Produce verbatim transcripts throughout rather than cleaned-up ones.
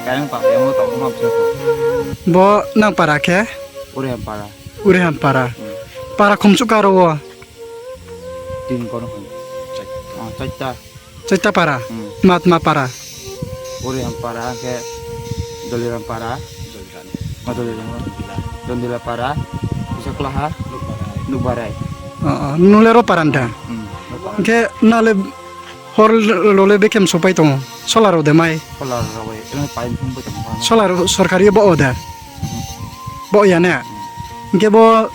Kayang pa, kayang mo tong mo hapsa ko. Bo nang para khe? Uri ham para. Uri ham para. Hmm. Para khumsu karo wo? Tin kono khum. Ah, chaita. Chaita para? Hmm. Matma para? Uri ham para khe Doliram para. Doliram. Ma Doliram. Dondila para. Bisa kelaha. Nukbarai. Oh, oh. Nule ro paran da? Hmm. Nukbarai. Khe nale Hor lole bekem sopai tongo, solar rok de mai. Solar rok bai, eno pai phung bai tongkha. Solar sorkari bo o de. Bo ya ne. Hingke bo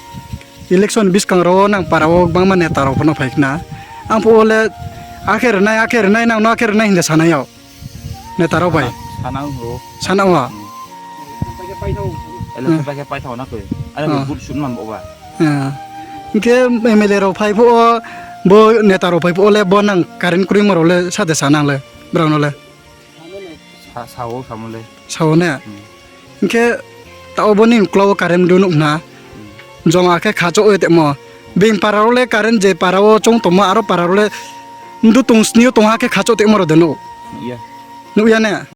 election biskang ro nang para o bangma neta rok phano phai khna. Ang pho ole akhe rwnai, akhe rwnai nang no akhe rwnai hinda sanai o. Neta rok bai. Sana, sana o. Sana o. Hmm. Election pai khe paithao na koi. Are ah. Vote sun man bo ba. Ah. Hingke M L A rok phai pho, bo neta rok phai pho le bo nang current kwrwima rok le sa de sa nang le, borok no le. Sa, sao samo le. Sao ne? Hmm. Hingke ta obo ni ukla o current do nuk na. Hmm. Joma khe khacho oi temo. Bing para rok le current je para o chong tongma aro para rok le ndu tong sni o tong ha khe khacho temo ro de nuk. Iya. Nuk ya ne?